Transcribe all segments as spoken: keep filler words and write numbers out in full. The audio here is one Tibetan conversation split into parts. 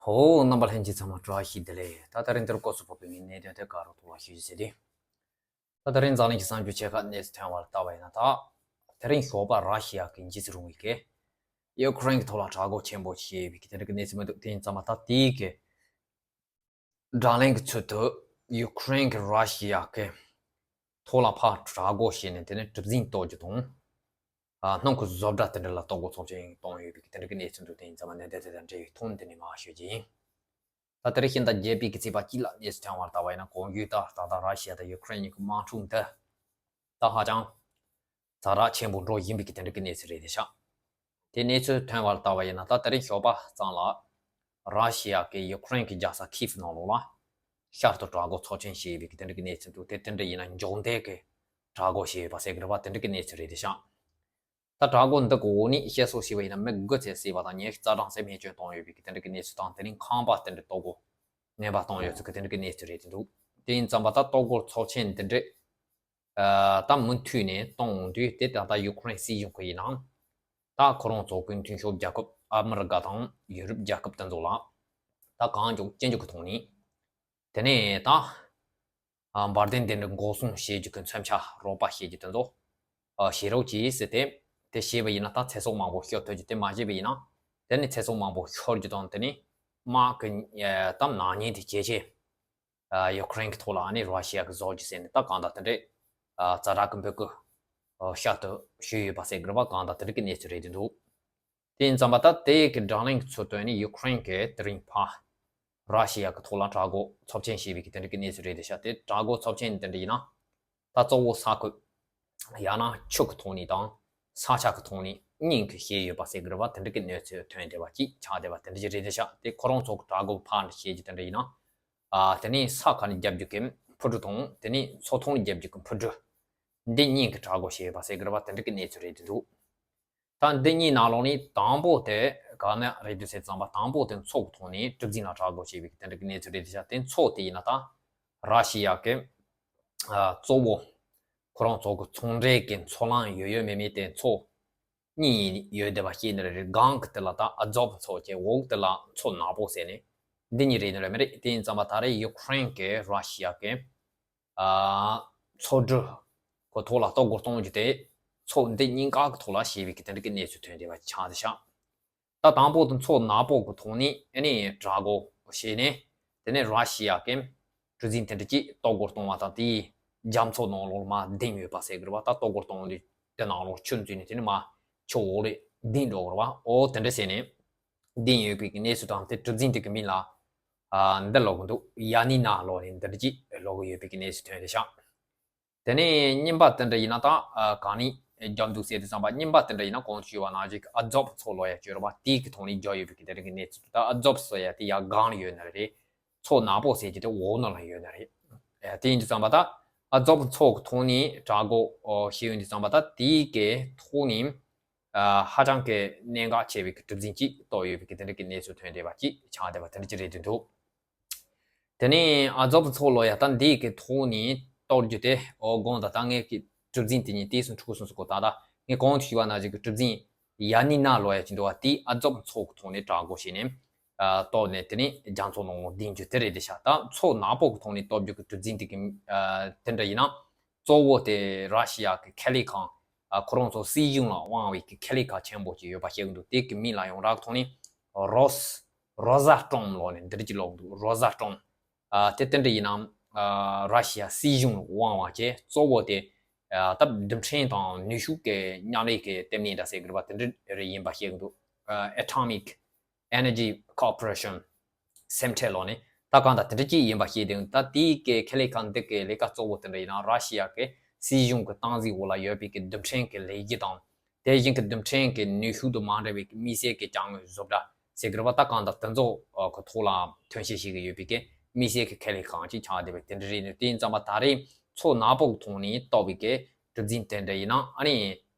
ཧོ། རྣམ་པ་ལྷན་རྒྱས་ཚང་མ་བཀྲ་ཤིས་བདེ་ལེགས། ད་ད་རིང་འདིར་སྐོར་སུ་ཕོག་པའི་གནད་དོན་དེ་ག་རུ་ཐུག་ལ་ཞུ་རྒྱུ་ཟེར་དུས། ད་ད་རིང་འཛམ་གླིང་གི་གསར་འགྱུར་ཆེ་ཁག་གནས་ཚུལ་ཐོན་པར་བལྟ་བ་ཡིན་ན། ད་དེ་རིང་ཞོགས་པ་ར་ཤི་ཡ་གི་འཇིགས་སུ་རུང་བའི་གི་ཡུ་ཀེ་རེན་གྱི་ཐོག་ལ་དྲག་རྒོལ་ཆེན་པོ་བྱས་པའི་གི་དེ་འདྲ་གི་གནས་ཚུལ་མི་འདུག་དེ་ཡིན་ཙང་མ་ད་དེའི་གི་དྲག་ལན་གྱི་ཚུལ་དུ་ཡུ་ཀེ་རེན་གྱིས་ར་ཤི་ཡ་གི་ཐོག་ལ་ཕར་དྲག་རྒོལ་བྱས་ནས་དེ་ནས་གྲུ་གཟིངས་གཏོར་རྒྱུ་དང་། ཨ། སྣུམ་འཁོར་བཟོ་གྲྭ་དེ་འདྲ་ལ་གཏོར་རྒོལ་ཚབས་ཆེན་བཏང་ཡོད་པའི་དེ་འདྲ་གི་གནས་ཚུལ་འདུག་དེ་ཡིན་ཙང་མ་གནད་དོན་དེ་དང་འབྲེལ་བའི་ཐོག་ནས་དེ་ནས་མར་ཞུ་རྒྱུ་ཡིན། ད་དེ་རིང་ཤིང་རྟ་བརྒྱད་པའི་གི་ཚེས་པ་གཅིག་ལ་གནས་ཚུལ་ཐོན་པར་བལྟ་བ་ཡིན་ན། གོང་ཞུས་ལྟར་ད་ལྟ་ར་ཤི་ཡ་དང་ཡུ་ཀེ་རེན་གཉིས་ཀྱི་དམག་འཁྲུག་འདི་ད་ཧ་ཅང་ཛ་དྲག་ཆེན་པོ་འགྲོ་བཞིན་པའི་གི་དེ་འདྲ་གི་གནས་ཚུལ་རེད་དེ་ཤག་དེ་གནས་ཚུལ་ཐོན་པར་བལྟ་བ་ཡིན་ན། ད་དེ་རིང་ཞོགས་པ་ཙམ་ལ་ར་ཤི་ཡ་གིས་ཡུ་ཀེ་རེན་གྱི་རྒྱལ་ས་ཁིབ་ནང་ལོགས་ལ་ཤར་དུ་དྲག་རྒོལ་ཚབས་ཆེན་བྱས་པའི་གི་དེ་འདྲ་གི་གནས་ཚུལ་འདུག་དེ་དེ་འདྲ་ཡིན་ན་འཇོག་འདེགས་ཀྱི་དྲག་རྒོལ་བྱས་ཡོད་པ་ཟེར་གི་རེད་པ། དེ་འདྲ་གི་གནས་ཚུལ་རེད་དེ་ཤག་ད་དྲག་རྒོལ་འདི་གི་འོག་ནས་བཤད་སྲོལ་བྱས་པ་ཡིན་ན། མི་དགུ་ཙམ་བསད་པ་དང་ཉི་ཤུ་རྩ་གྲངས་ཙམ་རྨས་སྐྱོན་བཏང་ཡོད་པའི་གི་དེ་འདྲ་གི་གནས་ཚུལ་དང་། དེ་རིང་ཁང་པ་དེ་འདྲ་གཏོར་རྒོལ་ངན་པ་བཏང་ཡོད་ཚུལ་གི་དེ་འདྲ་གི་གནས་ཚུལ་རེད་དེ་འདུག་དེ་ཡིན་ཙང་མ་ད་གཏོར་རྒོལ་ཚབས་ཆེན་འདི་འདྲ་ཨ། ད་མུ་མཐུད་ནས་གཏོང་འོང་དུས། དེ་ད་ལྟ་ཡུ་ཀེ་རེན་སྲིད་གཞུང་གི་ཡིན་ནའང་། ད་ཁོ་རང་ཚོ་གི་མཐུན་ཕྱོགས་རྒྱལ་ཁབ་ཨ་མི་རི་ཀ་དང་ཡུ་རོབ་རྒྱལ་ཁབ་དེ་ཚོ་ལ་ད་གང་མགྱོགས་ཅི་མགྱོགས་གི་ཐོག་ནས། དེ་ནས་ད་ཨ། འབར་མདེལ་དེ་འདྲ་འགོག་སྲུང་བྱེད་རྒྱུ་གི་མཚོན་ཆ་རོགས་པ་བྱེད་རྒྱུ་དེ་ཚོ་ཨ། བྱེད་རོགས་གྱིས་ཟེར་ཏེ། དེ་བྱས་པ་ཡིན་ན་ད་ཚེ་སྲོག་མང་པོ་ཤོར་ཐུབ་རྒྱུ། དེ་མ་བྱས་པ་ཡིན་ན་དེ་ནས་ཚེ་སྲོག་མང་པོ་ཤོར་རྒྱུ་དང་། དེ་ནས་དམག་གི་ཨ། ད་ནག་ཉེས་དེ་ཇེ་ཆེ། ཨ། ཡུ་ཀེ་རེན་གྱི་ཐོག་ལ་ཨ་ནི་ར་ཤི་ཡ་གིས་བཟོ་རྒྱུ་ཟེར་ནས་ད་གང་ལྟར་དེ་འདྲའི་ཨ། ཛ་དྲག་གི་འབོད་སྐུལ་ཨ། ཤར་དུ་ཞུས་ཡོད་པ་ཟེར་གི་རེད་པ། གང་ལྟར་དེ་འདྲ་གི་གནས་ཚུལ་རེད་དེ་འདུག་དེ་ཡིན་ཙང་མ་ད་དེ་གི་དྲག་ལན་གྱི་ཚུལ་དུ་ནི་ཡུ་ཀེ་རེན་གྱིས་དེ་རིང་ཕར་ར་ཤི་ཡ་གི་ཐོག་ལ་དྲག་རྒོལ་ཚབས་ཆེན་བྱས་པའི་གི་དེ་འདྲ་གི་གནས་ཚུལ་རེད་དེ་ཤག་དེ་དྲག་རྒོལ་ཚབས་ཆེན་དེ་འདྲ་ཡིན་ན། ད་གཙོ་བོ་ས་ཁུལ་ཡང་ན་ཆུ་གི་ཐོག་ནས་དང་ས་ཆ་གི་ཐོག་ནས་གཉིས་ཀྱི་བྱས་ཡོད་པ་ཟེར་གི་རེད་པ། དེ་འདྲ་གི་གནས་ཚུལ་ཐོན་བསྡད་པ་ཅིག་ཆགས་བསྡད་པ་དེ་འདྲ་ཅིག་རེད་དེ་ཤག་དེ་ཁོ་རང་ཚོ་གི་དྲག་རྒོལ་ཕར་འདྲ་བྱས་རྒྱུ་དེ་འདྲ་ཡིན་ན། ཨ། དེ་ནས་ས་ཁ་ནས་རྒྱབ་རྒྱུ་གི་འཕུར་གྲུ་དང་། དེ་ནས་མཚོ་ཐོག་ནས་རྒྱབ་རྒྱུ་གི་འཕུར་གྲུ། འདི་གཉིས་ཀྱིས་དྲག་རྒོལ་བྱས་ཡོད་པ་ཟེར་གི་རེད་པ། དེ་འདྲ་གི་གནས་ཚུལ་རེད་དེ་འདུག་ད་འདི་གཉིས་ནང་ལོགས་ནས་དང་པོ་དེ་ག་ནས་རེད་འདུག་ཟེར་ཙམ་པ། དང་པོ་དེ་མཚོ་གི་ཐོག་ནས་གྲུ་གཟིངས་ལ་དྲག་རྒོལ་བྱས་པའི་དེ་འདྲ་གི་གནས་ཚུལ་རེད་དེ་ཤག་དེ་མཚོ་དེ་ཡིན་ན་ད་ར་ཤི་ཡ་གི་ཨ། གཙོ་བོ་ཁོ་རང་ཚོ་གི་ཚོང་འབྲེལ་གྱི་མཚོ་ལམ་ཡོད་ཡོད་མེད་མེད་དེ་མཚོ་གཉིས་ཡོད་བསྡད་པ་ཤེས་ནི་རེད། སྒང་གི་དེ་ལ་ད་ཨ་ཛོབ་མཚོ་བྱས། འོག་དེ་ལ་མཚོ་ནག་པོ་ཟེར་ནས་འདི་གཉིས་རེད་ནི་རེད་མི་རེད། དེ་ཡིན་ཙམ་པ་ད་རེས་ཡུ་ཀེ་རེན་གྱིས་ར་ཤི་ཡ་གི་ཨ། མཚོ་གྲུ་གི་ཐོག་ལ་གཏོར་རྒོལ་གཏོང་རྒྱུ་དེ་མཚོ་འདི་གཉིས་ཀ་གི་ཐོག་ལ་བྱས་པའི་གི་དེ་འདྲ་གི་གནས་ཚུལ་ཐོན་བསྡད་པ་ཆགས་བསྡད་ཤག་ད་དང་པོ་དེ་མཚོ་ནག་པོ་གི་ཐོག་ནས་ཨ་ནི་དྲག་རྒོལ་བྱས་ནས། དེ་ནས་ར་ཤི་ཡ་གི་གྲུ་གཟིངས་དེ་འདྲ་ཅིག་གཏོར་རྒོལ་གཏོང་བ་དང་། དེའི་རྒྱ་མཚོ་ནང་ལོགས་ལ་མར་ལྡིང་ཡོད་པ་ཟེར་གི་རེད་པ། ད་གཏོར་རྒོལ་གཏོང་དུས་དེ་ནང་ལོགས་ཆུ་འཛུལ་ནས་དེ་ནས་མར་ཆུ་འོག་ལ་ལྡིང་འགྲོ་གི་རེད་པ། འོ་དེ་འདྲ་བྱས་ནས་ལྡིང་ཡོད་པའི་གི་གནས་ཚུལ་དང་། དེ་གྲུ་གཟིངས་དེ་གི་མིང་ལ་ཨ། འདི་ལབ་གི་འདུག་ཡ་ནི་ན་ལབ་ནས་འདི་འདྲ་ཅིག་ལབ་གི་ཡོད་པའི་གི་གནས་ཚུལ་ཐོན་བསྡད་ཤག་དེ་ནས་གཉིས་པ་དེ་འདྲ་ཡིན་ན་ད་ཨ། གང་ནས་རྒྱབ་འདུག་ཟེར་དུས་ཙམ་པ། གཉིས་པ་དེ་འདྲ་ཡིན་ན་གོང་དུ་ཞུས་པ་ནང་བཞིན་གྱི་ཨ་ཛོབ་མཚོ་ལབ་ཡ་ཅིག་ཡོད་རེད་པ། དེའི་གི་ཐོག་ནས་རྒྱག་ཡོད་པའི་གི་དེ་འདྲ་གི་གནས་ཚུལ་འདུག་ད་ཨ་ཛོབ་ཟེར་ཡ་དེ་ཡར་སྒང་ལ་ཡོད་ནི་རེད། མཚོ་ནག་པོ་ཟེར་གྱི་དེ་འོག་ནང་ལ་ཡོད་ནི་རེད། ཨ། དེ་ཡིན་དུས་ཙམ་པ་ད་ཨ་ཛོབ་མཚོ་གི་ཐོག་ནས་དྲག་རྒོལ་བྱས་ཡོང་དུས་ཙམ་པ། ད་དེའི་གི་ཐོག་ནས་ཨ། ཧ་ཅང་གི་གནད་འགག་ཆེ་བའི་གི་གྲུ་གཟིངས་ཅིག་གཏོར་ཡོད་པའི་གི་དེ་འདྲ་གི་གནས་ཚུལ་ཐོན་བསྡད་པ་ཅིག་ཆགས་བསྡད་པ་དེ་འདྲ་ཅིག་རེད་དེ་འདུག་དེ་ནས་ཨ་ཛོབ་མཚོ་ལབ་ཡ་ད་འདི་གི་ཐོག་ནས་གཏོར་རྒྱུ་དེ། འོ་དགོངས་དག་ད་ངས་གི་གྲུ་གཟིངས་དེ་གཉིས་དེ་སུ་འཁྲུག་སོང་ཟེར་གོ། ད་ད་ངས་གོང་དུ་ཞུས་པ་ནང་བཞིན་གྱི་གྲུ་གཟིངས་ཡ་ནི་ན་ལབ་ཡ་ཅིག་འདུག་པ། དེ་ཨ་ཛོབ་མཚོ་གི་ཐོག་ནས་དྲག་རྒོལ་བྱས་ནས་ཨ། གཏོར་ནས་དེ་ནས་རྒྱ་མཚོ་ནང་ལ་ལྡིང་རྒྱུ་དེ་རེད་དེ་ཤག་ད་མཚོ་ནག་པོ་གི་ཐོག་ནས་གཏོར་རྒྱུ་གི་གྲུ་གཟིངས་དེ་གི་ཨ། དེ་འདྲ་ཡིན་ན། གཙོ་བོ་དེ་ར་ཤི་ཡ་གི་ཁེ་ལས་ཁང་། ཨ། ཁོ་རང་ཚོ་སྲིད་གཞུང་ལ་དབང་བའི་གི་ཁེ་ལས་ཁང་ཆེན་པོ་ཅིག་ཡོད་པ་ཤེས་གི་འདུག་དེ་གི་མིང་ལ་ཡང་རག་ཐོག་ནས་རོས། རོ་ཟ་ཀྲོམ་ལབ་ནས་འདི་འདྲ་ཅིག་ལབ་གི་འདུག་རོ་ཟ་ཀྲོམ། ཨ། དེ་དེ་འདྲ་ཡིན་ན། ཨ། ར་ཤི་ཡ་སྲིད་གཞུང་ལ་དབང་བ་བྱས། གཙོ་བོ་དེ་ཨ། ད་རྡུལ་ཕྲན་དང་ནུས་ཤུགས་ཀྱི་མཉམ་ལས་ཀྱི་ལྟེ་གནས་འདྲ་ཟེར་གི་རེད་པ། དེ་འདྲ་རེ་ཡིན་པ་ཤེས་གི་འདུག་ཨ། Atomic Energy Corporation སེམས་ཁྲལ་ལོག་ནས་ད་གང་ལྟར་དེ་འདྲ་ཅིག་ཡིན་པ་ཤེས་དེ། ད་དེའི་གི་ཁེ་ལས་ཁང་འདི་གི་ལས་ཀ་གཙོ་བོ་དེ་འདྲ་ཡིན་ན། ར་ཤི་ཡ་གི་སྲིད་གཞུང་གི་སྟངས་འཛིན་འོག་ལ་ཡོད་པའི་གི་རྡུལ་ཕྲན་གི་ལས་གཞི་དང་། དེ་བཞིན་གི་རྡུལ་ཕྲན་གི་ནུས་ཤུགས་དང་མ་འབྲེལ་བའི་གི་དམིགས་བསལ་གི་ཅ་དངོས་བཟོ་གྲྭ་ཟེར་གི་རེད་པ། ད་གང་ལྟར་དེ་ཚོ་གི་ཐོག་ལ་ཐོན་སྐྱེད་བྱེད་ཀྱི་ཡོད་པའི་གི་དམིགས་བསལ་གི་ཁེ་ལས་ཁང་ཅིག་ཆགས་བསྡད་པའི་དེ་འདྲ་རེད། དེ་ཡིན་ཙང་མ་ད་རེས་མཚོ་ནག་པོ་གི་ཐོག་ནས་གཏོར་བའི་གི་གྲུ་གཟིངས་དེ་འདྲ་ཡིན་ན། ཨ་ནི་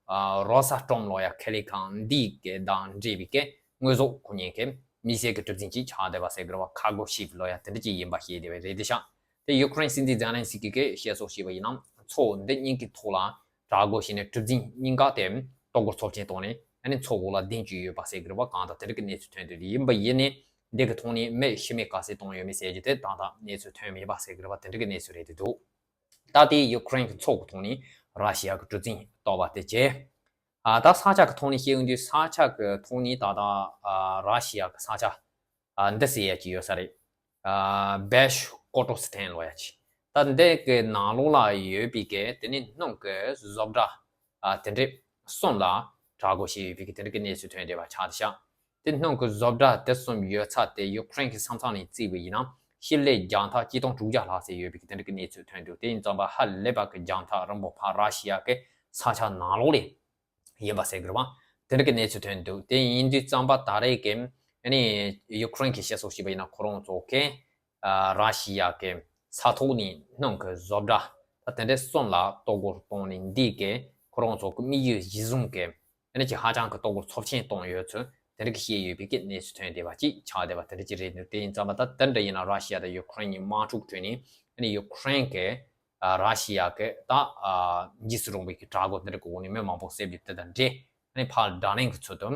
ཨ། རོ་ས་ཀྲོམ་ལབ་ཡ་ཁེ་ལས་ཁང་འདི་གི་དང་འབྲེལ་བའི་གི་དངོས་ཟོག་ཁོ་གཉིས་ཀྱི་དམིགས་བསལ་གྱི་གྲུ་གཟིངས་ཅིག་ཆགས་བསྡད་པ་ཟེར་གི་རེད་པ། ཁར་གོ་ཤིབ་ལབ་ཡ་དེ་འདྲ་ཅིག་ཡིན་པ་ཤེས་བསྡད་པ་རེད་དེ་ཤག་དེ་ཡུ་ཀེ་རེན་སྲིད་འཛིན་ཛེ་ལན་སི་ཀི་གིས་བཤད་སྲོལ་བྱས་པ་ཡིན་ན། མཚོ་འདི་གཉིས་ཀྱི་ཐོག་ལ་དྲག་རྒོལ་བྱས་ནས་གྲུ་གཟིངས་གཉིས་ཀ་དེ་གཏོར་རྒོལ་ཚབས་ཆེན་བཏང་ནས། ཨ་ནི་མཚོ་འོག་ལ་ལྡིང་བཅུག་ཡོད་པ་ཟེར་གི་རེད་པ། གང་ལྟར་དེ་འདྲ་གི་གནས་ཚུལ་ཐོན་དུས་ཡིན་པ་ཡིན་ནས། འདི་གི་ཐོག་ནས་མི་ཤི་རྨས་ག་ཚད་བཏང་ཡོད་མེད་ཟེར་རྒྱུ་དེ་ད་ལྟ་གནས་ཚུལ་ཐོན་མེད་པ་ཟེར་གི་རེད་པ། དེ་འདྲ་གི་གནས་ཚུལ་རེད་འདུག་ད་དེ་ཡུ་ཀེ་རེན་གི་ཚོགས་གི་ཐོག་ནས་ར་ཤི་ཡ་གི་གྲུ་གཟིངས་གཏོར་བ་དེ་བྱས། ཨ་ད་ས་ཆ་གི་ཐོག་ནས་བཤད་ཡོང་དུས་ས་ཆ་གི་ཐོག་ནས་ད་ལྟ་ཨ་ར་ཤི་ཡ་གི་ས་ཆ་ཨ་འདི་ཟེར་ཡ་ཅིག་ཡོད་ས་རེད། ཨ་བེཤ་ཀོ་ཏོ་སི་ཐན་ལབ་ཡ་ཅིག་ད་འདི་གི་ནང་ལོགས་ལ་ཡོད་པའི་གི་དེ་ནས་སྣུམ་གི་བཟོ་གྲྭ་ཨ་དེ་འདྲས་གསུམ་ལ་དྲག་རྒོལ་བྱས་ཡོད་པའི་གི་དེ་འདྲ་གི་གནས་ཚུལ་ཐོན་བསྡད་པ་ཆགས་བཞག་དེ་སྣུམ་གི་བཟོ་གྲྭ་དེ་གསུམ་ཡོད་ཚད་དེ་ཡུ་ཀེ་རེན་གི་ས་མཚམས་ནས་བརྩིས་པ་ཡིན་ན་ཧི་ལས་རྒྱང་ཐག་ཆིག་སྟོང་དྲུག་བརྒྱ་ལྷག་ཙམ་ཡོད་པའི་གི་དེ་འདྲ་གི་གནས་ཚུལ་ཐོན་འདུག་དེ་ཡིན་ཙང་པ་ཧ་ལས་པ་གི་རྒྱང་ཐག་རིང་པོ་ཕར་ར་ཤི་ཡ་གི་ས་ཆ་ནང་ལོགས་ལས་ཡིན་པ་ཟེར་གི་རེད་པ། དེ་འདྲ་གི་གནས་ཚུལ་ཐོན་འདུག་དེ་ཡིན་དུས་ཙམ་པ་ད་རེས་ཀྱི་ཨ་ནི་ཡུ་ཀེ་རེན་གྱི་བཤད་སྲོལ་ཞིག་པ་ཡིན་ན་ཁོ་རང་ཚོ་གི་ཨ་ར་ཤི་ཡ་གི་ས་ཐོག་ནས་སྣུམ་གི་བཟོ་གྲྭ་ད་དེ་འདྲའི་གསུམ་ལ་གཏོར་རྒོལ་བཏང་ནས་འདི་གི་ཁོ་རང་ཚོ་གི་དམིགས་ཡུལ་གཞི་བཟུང་གི་ཨ་ནི་ཅིག་ཧ་ཅང་གི་གཏོར་རྒོལ་ཚབས་ཆེན་བཏང་ཡོད་ཚུལ་དེ་འདྲ་གི་བཤད་ཡོད་པའི་གི་གནས་ཚུལ་ཐོན་བསྡད་པ་ཅིག་ཆགས་བསྡད་པ་དེ་འདྲ་ཅིག་རེད་འདུག་དེ་ཡིན་ཙམ་པ་ད་དེ་འདྲ་ཡིན་ན་ར་ཤི་ཡ་དང་ཡུ་ཀེ་རེན་གཉིས་དམག་འཁྲུག་ཁྲོད་ནས་ཨ་ནི་ཡུ་ཀེ་རེན་གི་ཨ་ར་ཤི་ཡ་གི་ད་ཨ་འཇིགས་སུ་རུང་བའི་གི་དྲག་རྒོལ་འདི་འདྲ་གི་འོག་ནས་མི་མང་པོ་བསད་རྒྱུ་དེ་དང་འབྲེལ་ཨ་ནི་ཕར་ཌར་ལིང་གི་ཚུལ་དུ་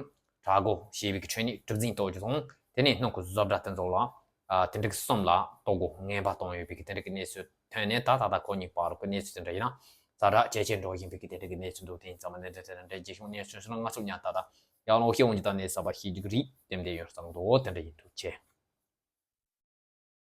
དྲག་རྒོལ་བྱས་པའི་གི་ཁྲོད་ནས་གྲུ་གཟིངས་གཏོར་རྒྱུ་དང་དེ་ནས་སྣུམ་གི་བཟོ་གྲྭ་དེ་ཚོ་ལ་ཨ་དེ་འདྲ་གི་གསུམ་ལ་གཏོར་རྒོལ་ངན་པ་བཏང་ཡོད་པའི་གི་དེ་འདྲ་གི་གནས་ཚུལ་ཐོན་ནས་ད་ད་ལྟ་ཁོ་གཉིས་བར་གི་གནས་ཚུལ་དེ་འདྲ་ཡིན་ན་ཛ་དྲག་ཇེ་ཆེར་འགྲོ་བཞིན་པའི་གི་དེ་འདྲ་གི་གནས་ཚུལ་འདུག་དེ་ཡིན་ཙང་མ་གནས་ཚུལ་དེ་འདྲ་འདྲ་རྒྱས་བྱུང་གནས་ཚུལ་སོང་ན་ང་ཚོ་ཉག་ད་ལྟ་ཡག་ལོ་ཤེས་འོང་གི་ད་གནས་ཚུལ་པ་ཤེས་རྒྱུ་གི་རེད། དེ་འདྲ་ཡིན་འདུག་ཆེ།